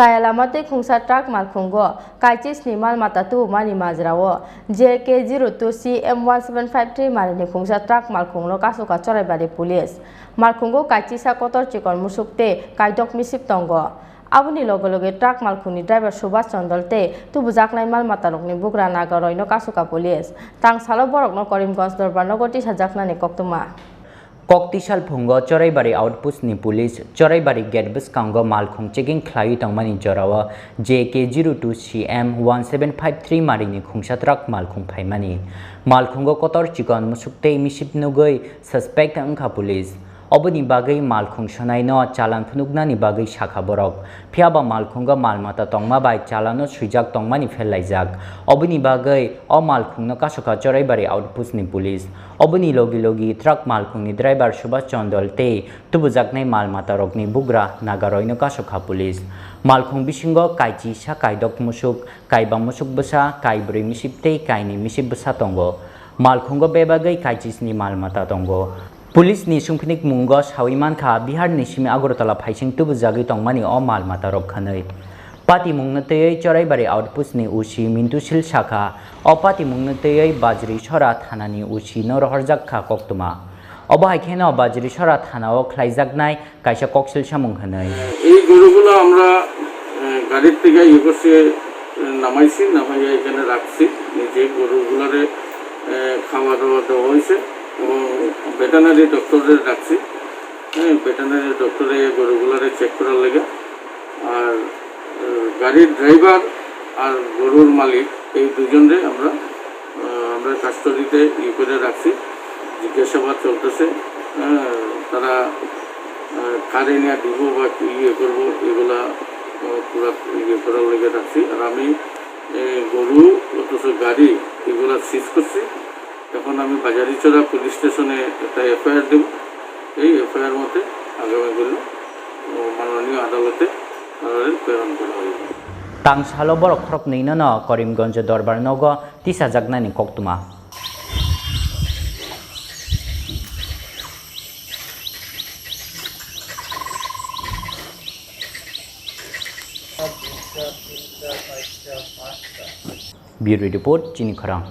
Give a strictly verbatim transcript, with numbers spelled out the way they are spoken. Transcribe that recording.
Kaya lama tei khungsa truck malkhungo kaichi sni mal mata tubumani majrao J K zero two C M one seven five three marini khungsa truck malkhungno kasoka Choraibari police. Malkhungo kaichisa kotor chikon musuk tei kaidok misip tongo. Aboni loge loge truck malkhungni driver Subhas Chondol tei tubujaknai mal matarokni bugra Nagaroino kasoka police. Tangsalo borokno Karimganj Dorbar nogo tisajaknani koktwma. Kok tisal phungo Choraibari outpost ni police Choraibari gate bwskango malkhung checking khlaiwi tongmani jorao J K zero two C M one seven five three marini khungsa truck malkhung phaimani. Malkhungo kotor chikon musuk tei misip nugwi suspect wngkha police. Oboni bagwi malkhung sonaino chalan phunuknani bagwi sakha borok. Phiya ba malkhungo mal mata tongma bai chalano swijak tongmani phelaijak. Oboni bagwi o malkhungno kasoka Choraibari outpost ni police. Oboni logi logi truck malkhungni driver Subhas Chondol tei tubujaknai mal matarokni bugra Nagaroino kasoka police. Malkhung bisingo kaichi sa kaidok musuk, kaiba musuk bwsa, kaibrwi misip tei kaini misip bwsa tongo. Malkhungo bebagwi kaichisni mal mata tongo. Police ni sungphinik mungo sawi mankha, Bihar ni simi Agartala phaising tubujagwi tongmani o mal mata rok khanwi. Patimungno twiwi Choraibari outpost ni O C Mintu Sil sakha, o patimungno twiwi Bajri Sora thana ni O C no rohorjak kha koktwma. Obo hai kheno Bajri Sora thana o khlaijaknai kaisa koksil samung hwnwi. এই গরুগুলো আমরা, আহ, গাড়ির থেকে ইয়ে করছি, আহ, নামাইছি, নামাইয়া এখানে রাখছি। নিজে গরুগুলোরে, আহ, খাওয়া দাওয়া দেওয়া হয়েছে এবং ভেটেরিনারি ডক্টরে রাখছি। হ্যাঁ, ভেটেরিনারি ডক্টরে এই গরুগুলোরে চেক করার লেগে। আর, আহ, গাড়ির ড্রাইভার আর গরুর মালিক এই দুজনরে আমরা আহ, আমরা কাস্টডিতে ইয়ে করে রাখছি, জিজ্ঞাসাবাদ চলতেছে। হ্যাঁ, তারা, আহ, কারে নিয়ে দিব বা কি ইয়ে করবো, এগুলা, আহ, পুরা ইয়ে করার লেগে রাখছি। আর আমি, এ, গরু অথচ গাড়ি এগুলা সিজ করছি। এখন আমি বাজারিছড়া পুলিশ স্টেশনে একটা এফআইআর দেব। এই এফআইআর মতে আগামী দিনে, ও, মাননীয় আদালতে তাদের প্রেরণ করা হবে। Tangsalo borok khoroknwino no Karimganj Dorbar nogo tisajaknani koktwma. Bureau Report, Chini Khorang.